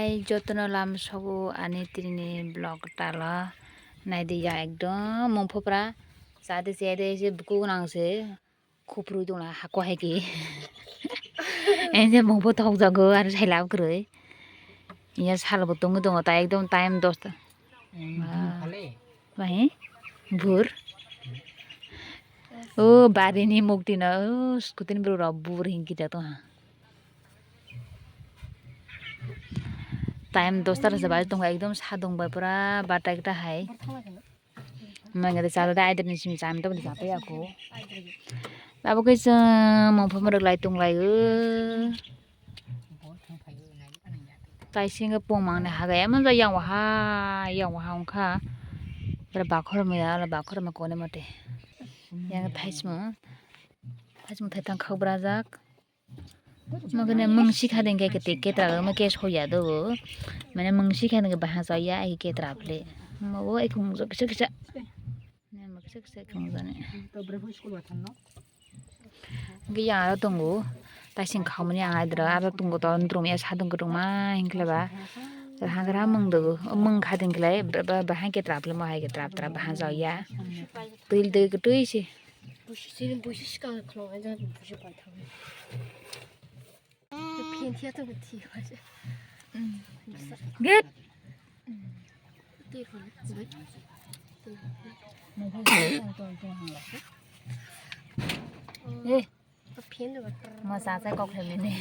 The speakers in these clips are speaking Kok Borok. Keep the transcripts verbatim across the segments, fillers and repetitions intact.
Ei jotono lam sogo ani tini vlog tala naidi ya ekdom mungphopra chade chade se buku nang se. Khupru dongla hako hai ke. Enje mungbo thok jago aro sai lab kwrwi. Iya sal bo tongwi tongo ta ekdom time dosta. Bai bur. O barini mukti no o scooty ni bwrwi rok bur hinki da tongha. Time dosta rasa bai tongha ekdom sadong bai pura bata ekta hai. Mangari chala da aidar ni simi chami to bwlai chapa ya ko. Abo khe chwng mungphoma rwk lai tong lai o. Taising pung mangni haga emon jai yang waha yang waha wngkha. Bwrwi bakhor maya ala bakhor ma kone mote. Yang thaismo thaismo thaithang khak brajak. Makane mung sikha dengke kete ketra ma ke soya do. Mane mung sikha dengke baha soya ai ketra phle. Ma bo ai khung kisa kisa. Ne ma kisa kisa khung jani. Ge ya aro tongo. Taising khamani ang ai dra aro tongo to ndrum ya sadung kutuma hinkle ba. Hagra mung do mung kha dengke lai baha ketra phle ma hai ketra tra baha soya. Tuil de kutui si. Busi sini busi sikang khulong aja busi pai thang. Phin thia to thi wa se. Good. Ti khon. Eh, phin do. Ma sa sa kok hem ni.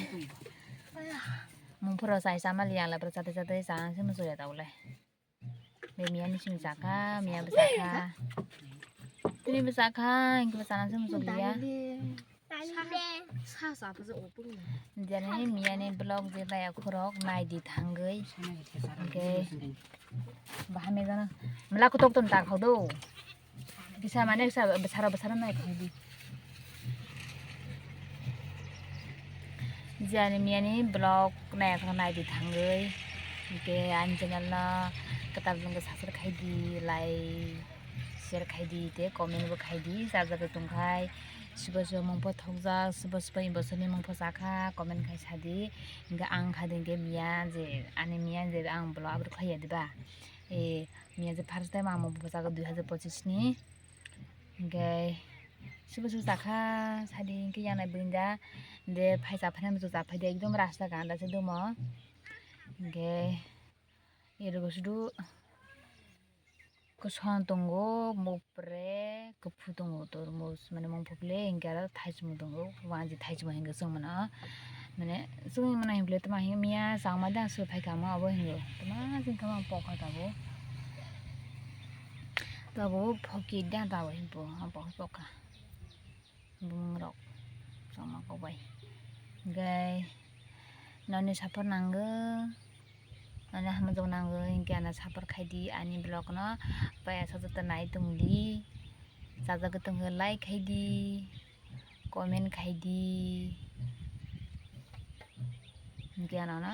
Mung phuro sai sa ma liang la pra sa te sa te sa se mu so ya ta ulai. Be miya ni simi chakha, miya bwsakha. Tini bwsakha, hingke bwsana se muchung liya. Jani miya ni vlog je baya khorok nai di thangwi. Hingke bahai me jana. Mela kutok ton ta khau do. Kisa mane kisa bwsara bwsara nai thangdi. Jani miyani vlog nai naidi thangwi. Hingke ani channel no kwtal nungwi subscribe khaidi, like, share khaidi, tei comment bo khaidi, chajagwi tongkhai. Sibo sibo mungpho thokjak, sibo sibo ni bosorni mungpho chakha, comment khai sadi. Hingke ang kha dengke miya je ani miya je ang vlog upload khlaiya diba. E miya je first time ang mungpho chakha dui hazar pochis ni. Hingke sibo sibo chakha sadi hingke yanai bwrwi da de phai chaphainai muchung chaphaide ekdom rasta ganda se dumo. Hingke ero bo sudu koson tongo mopre kophu tongo tormos mane mangpukle hingke aro thaichimo tongo wanji thaichimo hingke chwng mano. Mane chwng mano himle tamo himya changma dang se phaikha mo obo hingo tamo chwng khe mang pokha tabuk. Tabuk phoki dang tabuk himpo ang pokha pokha bumung rok changma kokbai hingke noni support nango noni hamjak nango hingke ano support khaidi ani vlog no paiya sajak ta nai tongdi chajagwi tongkhe like khaidi. Comment khaidi. Hingke ano no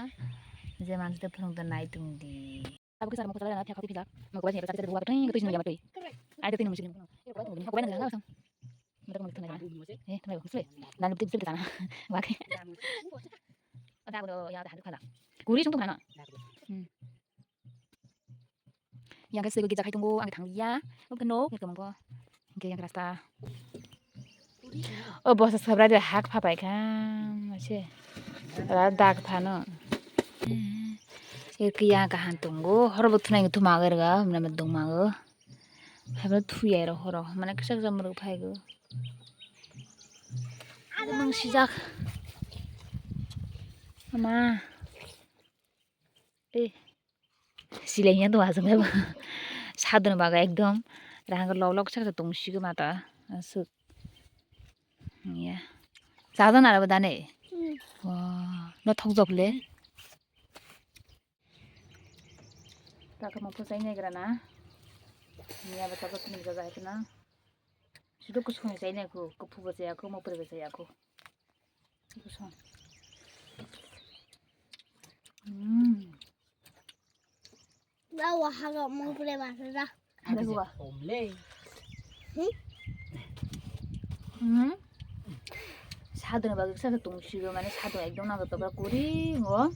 je mansi de phunuk de nai tongdi. Abo kisa moksa na thek khati phila. Moksa ni basa de buwa twi twi sinung yama twi. Ai de twi nung sinung. Ko bana na sang. Mata ko mata na. Eh, twi nung sule. Dan twi twi sana. Wa ke. Ada ko ya da khala. Kuri sung tu mana. Hmm. Yang ke sego gija khai tongo ang thang ya. Oke no, oke mongko. Oke yang rasta. O bosa sabra de hak phapai kha. Ase. Ra dak thano. Oke yang ka han tongo. Hor bo thunai thuma ga ga, mane dong ma go. Haba thuya ro horo. Mane kisa kisa muruk phai go. Mang sijak. Ama. Eh. Silainya to asam ba. Sadon baga ekdom. Rahang lok lok sak tong sigo mata. Asuk. Ya. Sadon ara badane. Hmm. Wah, no thok jok le. Taka mo pusai ne grana. Niya ba taka tuni jaga hetna. Sudu kusung sai ne ku, kupu ba saya ku, mo pre ba saya ku. Kusung. Hmm. Ba wa ha ga mo pre ba sa. Ada gua. Hmm? Hmm? Sadon ba sa tong sigo mane sadon ekdom na to ba kuri ngo.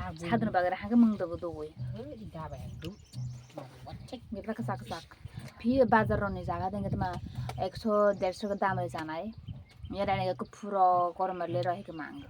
Sadhana bagwi hake mung dogo dogoi. Bebra kwchak kwchak. Phi bazar roni jaga dengke tma ekso derso ke dam bai janai. Yada ne ke phuro kormel le rohi ke mang.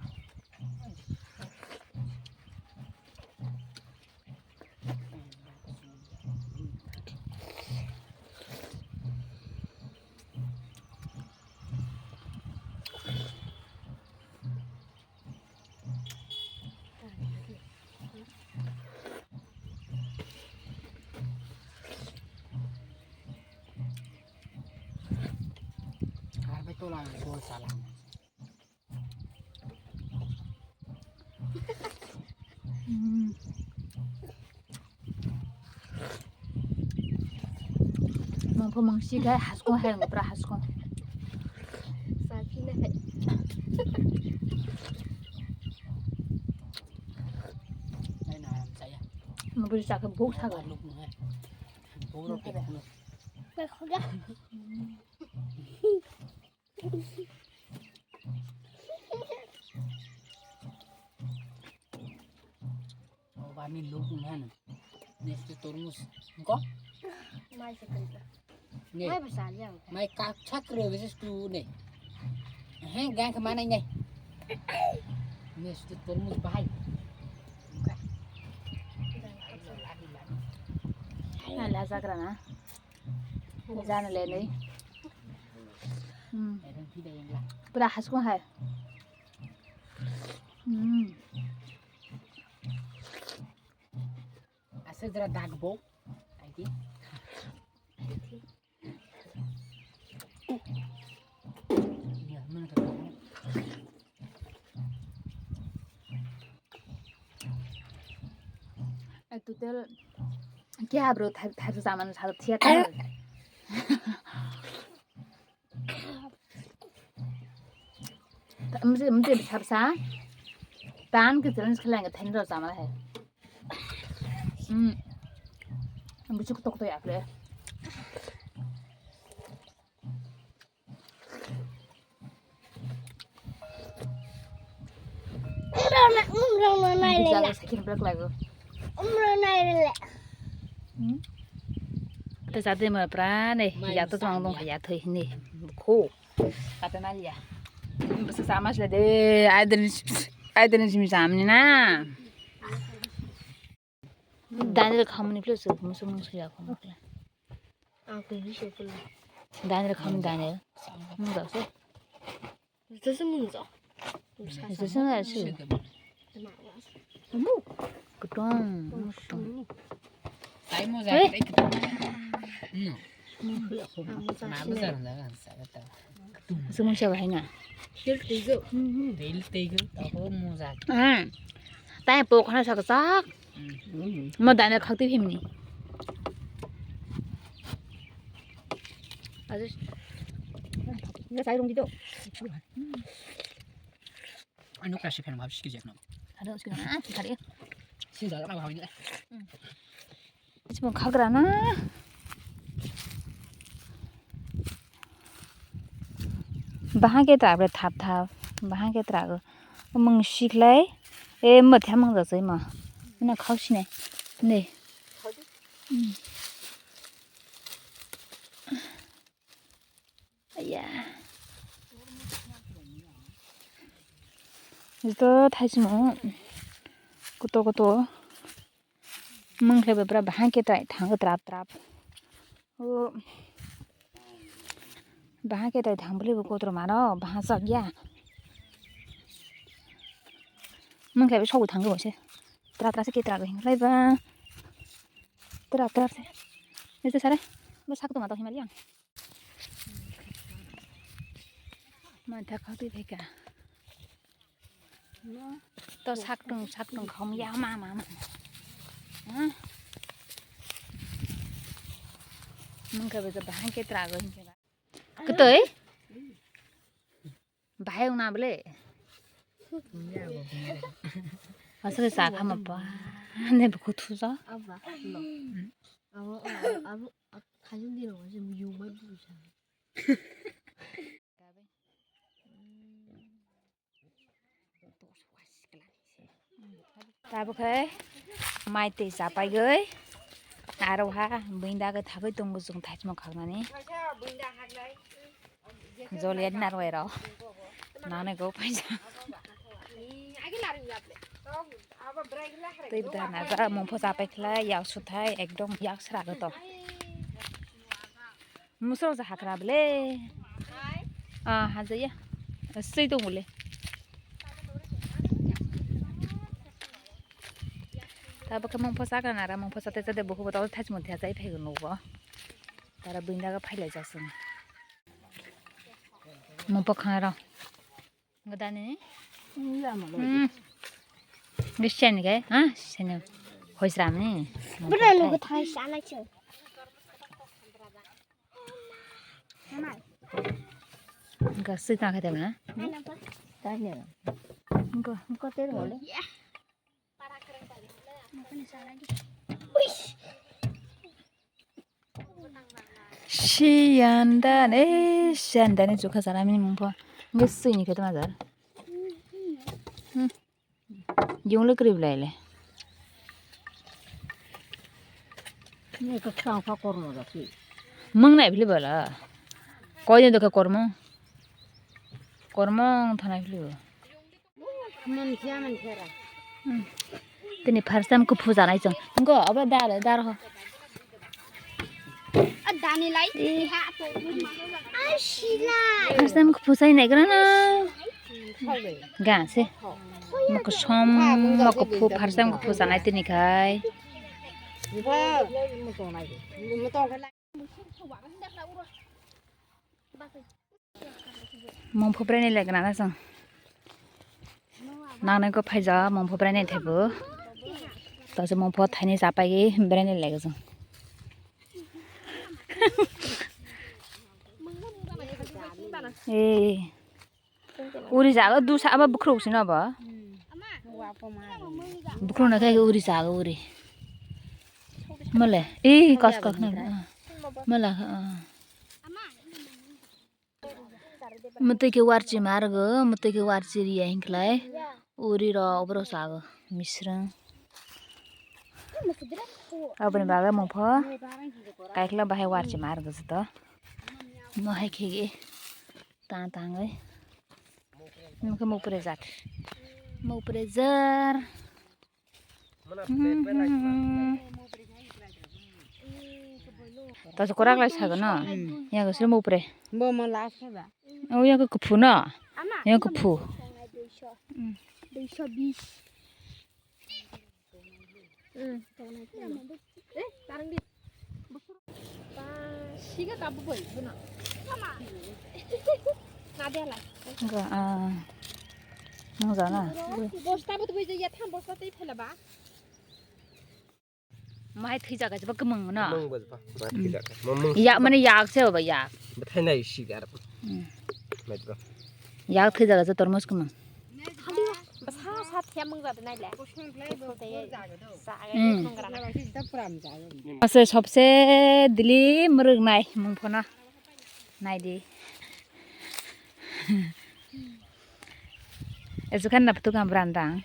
Harbai tola gol salam. Hmm. Mangpho mangsi khai haskong hai wngpra haskong. Sapina hai. Mangpho sakhe buk sago. Buk rok. Oba ni luk ngan. Next to tormos. Ko? Mai se kan. Ne. Mai basa liya. Mai kak chak re bese tu ne. He gang ke mana ne? Next to tormos bahai. Ala zagra na. Jana le nei. Hmm. Pura haskong hai. Hmm. Asa jara dagbo. Aiki. Ya, mana tak. Ai, total kya bro, thar, thar sa man sa thiya ta. Mse, mse sabsa. Tan ke challenge khalang ke thenro sama hai. Hmm. Buchuk tok to ya ple. Umrona, umrona nai lela. Jaga sakin blek lago. Umrona nai lela. Hmm? Te jade ma prane, mai ya to tong dong ya thoi ni. Ko. Kata nali ya. Basa sama sila de, ai den, ai den jimi jam ni na. Daniel khamani plus musu musu ya khamani. Ang kung hi se pula. Daniel kham Daniel. Mung da se. Itu se mung zo. Itu se na su. Amu. Kutong. Kutong. Tai mo za. Eh. Tai kutong. No. Ang mo za. Ma bu za na sa ta. Semua siapa hai na? Tel teigo. Tel teigo. Tahu mo za. Ah. Tai po khana sak sak. Hmm. Mo dana khakti phimni. Aje. Ya sai rung di do. Ano kasi phen bab sikijak no. Ada sikijak. Ah, sikijak. Sikijak apa ini? Hmm. Chimung khagra na. Bahai khe trak le thap thap. Bahai khe trak. Mung siklai. E, mo thya mung jasai ma. Na khau sine. Ne. Hmm. Aya. Ito thaisimo. Kuto kuto. Mung khe bebra bahai khe tai thango trap trap. O. Bahai khe tai thang bwlai bo kotro mano, bahai chak ya. Mung khe be sobo thango se. Trap trap se khe trap hinglai ba. Trap trap se. Ese sare. Bo sak to ma to himali ang. Mantha khati theka. To saktung saktung khom ya ma ma ma. Mungkha bwsa bahai khe trago hinke ba. Kutoi? Bahai wngna bwle. Aswk sa kha ma ba. Ne bukhu thusa. Abo abo abo khajun dino se yung mai busa. Tabuk. Tabuk khe mai twi chapaiwi aro ha buini dagwi thagwi tongo chwng thaismo khagnani. Joliya ni narwai rok nanai go paisa. Twi bwtharna ja mungpho chapai khlai yak suthai ekdom yak sra goto. Musuk ja hakra bele. Ah, hajaya. Sui tong bole. Tabuk khe mungpho chakra nara mungpho chate chate bukubo tau thachmo thya chai phaigo nugo. Tara buini daga phailai jasung. Mungpho khangra. Gadani? Iya, malo. Hmm. Bisyani kai, ha? Sini. Hoisram ni. Bro, nugo thai sana chu. Ga sui ta khai tama. Tanya. Go. Go ter bole. Siyan dan, eh, siyan dan ni jukha sana mini mungpho. Ngi sui ni khe tama jar. Hmm. Yung le krib lai le. Ni ka khang kha kormo da ki. Mang nai bili bala. Koi ni do kha kormo. Kormo thana bili. Mankhiya, mankhiya ra. Hmm. Tini first time kuphu janai chwng. Ngo, abo dar, dar ho. A dani lai, ha, to, ai, silai. First time kuphu sai nai gra na. Ga se. Mo kosom, mo kuphu, first time kuphu janai tini khai. Mungpho bwrwi ni le gana na chwng. Nang nai kok phaijak mungpho bwrwi ni thaibo. Tase mungpho thaini chapai bwrwi ni le chwng. Eh. Uri jago dusa abo bukruk sino abo. Bukruk na khai uri jago uri. Mole. Eh, kos kos na. Mole. Mwtwi khe warchi margo, mwtwi khe warchi riya hinklai. Uri ro obro sago misrang. Aboni bagwi mungpho kaikla bahai warchi margo joto. Mo hai khege tang tangwi. Mungkhe mupre jar. Mupre jar. Taso korak lai sago no. Yago sile mupre. Bo mo last ba. O yago kuphu no. Yago kuphu. Duiso bis. Hmm. Eh, tarang di. Siga kabu boy, buna. Sama. Nadela. Enggak, ah. Enggak lah. Bosta betul boy ya tham bosta tei phela ba. Mai thwi jaga jeba kemeng no. Mung bajpa. Mati jaka. Mung. Ya mane yak se ba yak. Bethai nai sigar. Hmm. Mai to. Yak thwi jaga je tormos kemeng. Sa sa thia mung jat nai le. Hmm. Ase sobse dili muruk nai mung phono. Nai di. Esu khan na patu kam brandang.